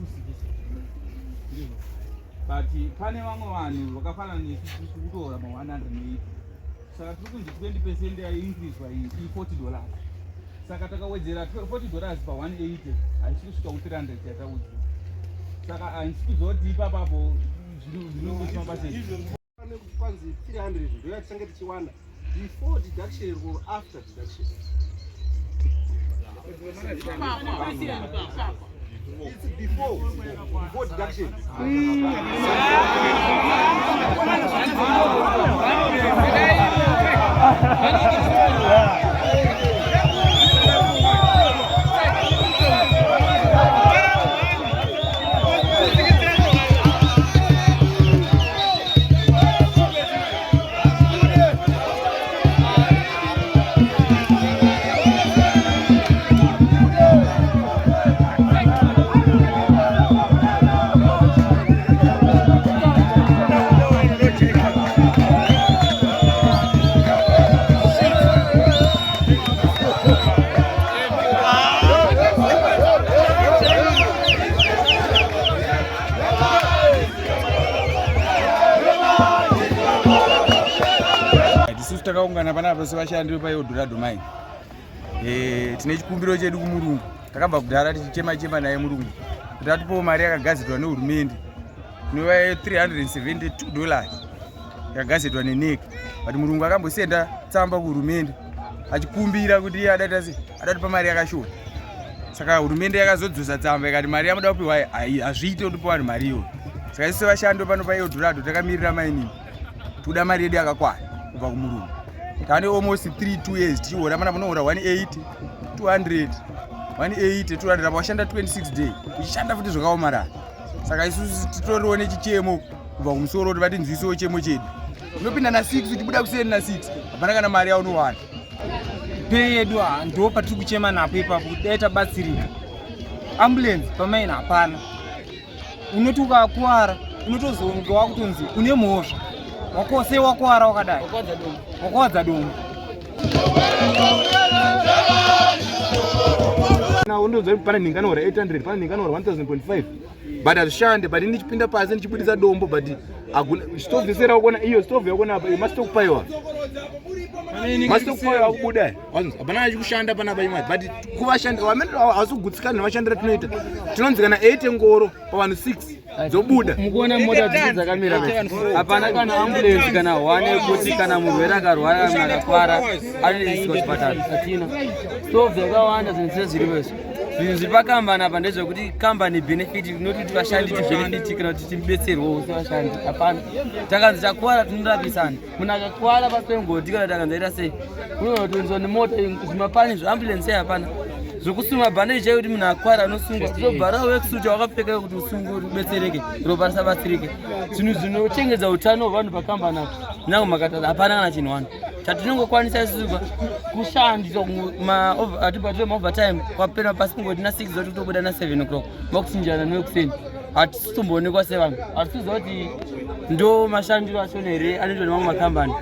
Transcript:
260. Ndizvo. But pane vamwe vanhu vakafanana nesu tiri kutora ma 180. Saka tiri kunzi 20% yaincreaswa iyi i$40. Saka takawedzera $40 pa 180 haisi kusvika ku 300 yataudzwa. Saka handisi kuziva kuti ipapapo zvinongofamba sei. Kwanzi 300 ndoya tichange tichiwana before deduction or after deduction. It's before deduction. Isusu takaungana panapa sevashandi vepaEldorado Mine. Tine chikumbiro chedu kumurungu. Takabva kudhara tichichema chema naye murungu kuti atipewo mari yakagadzirwa nehurumende inova $372 yakagadzirwa neNEC, but murungu akambosenda tsamba kuhurumende achikumbira kuti iye adati adatipa mari yakashoma. Saka hurumende yakazodzosa tsamba ikati mari yamuda kupiwa hazviite kuti vanhu mari iyoyo. Saka isu sevashandi pano paEldorado takamirira mining, tikuda mari yedu yakakwana kubva kumurungu. Tane almost 3 2 years tichihora mana, munohora 180, 200, 180, 200, apa washanda 26 day uchishanda futi zvakaomarara. Saka isusu titoriwo nechichemo kubva kumusoro kuti vatinzwisewo chemo chedu. Unopinda na6 uchibuda kuseni na6, hapana kana mari yaunowana. Pay yedu ndo patiri kuchema napo ipapo kuti dai tabatsirika. Ambulance pamaini hapana. Unoti ukakuwara unotozonge wakutonzi une mhosva, wakose wakuwara wakadai wakuwadza dombo. Unonzwa kuti pane nhingi anohora 800, pane nhingi anohora 1000.5, but hazvishande. But ndichipinda pasi ndichibudisa dombo, but stove yese rakuona iyo stove yakuona apa, mastockpile, mastockpile akubuda, hapana achikushanda panapa imwe. But kuvashandi hausi kugutsikana nevashandira tinoita, tinonzi kana 8 ngoro pavanhu 6 dzobuda. Mukuona mota dzese dzakamira, hapana kana ambulance kana one yekuti kana murwere akarwara kana akakwara anoendeswa kuchipatara. Hatina stove yakawanda. Zvinhu zvese zviripo izvo, zvinhu zviri pakambani apa ndezvekuti kambani benefit, not kuti vashandi tibenefit kana kuti tibetserwewo sevashandi. Hapana. Takanzi takuwara tinorapisana, munhu akakuwara pasi pengodi kana takanzi aita sei, unotoenzwa nemota. Zvimapani zveambulance sei? Hapana zvokusunga bhandeji chaiyo kuti munhu akwara anosungwa, tobhara worksuit wakapfeka kuti usungwe kuti ubetsereke, ropa risabatsirike. Zvinhu zvinochengetedza utano hwevanhu pakambani apa nangu makatata, hapana kana chinhu wani chatinongokwanisa isusu kushandisa. Atibhatire maovertime kwapera pasi kungoti na6 zoti kutobuda na7 o'clock, makuchinjana newekuseni. Hatisi tomboonekwa sevanhu, hatisi kuziva kuti ndo mashandiro achona here anoitwa nemamwe makambani.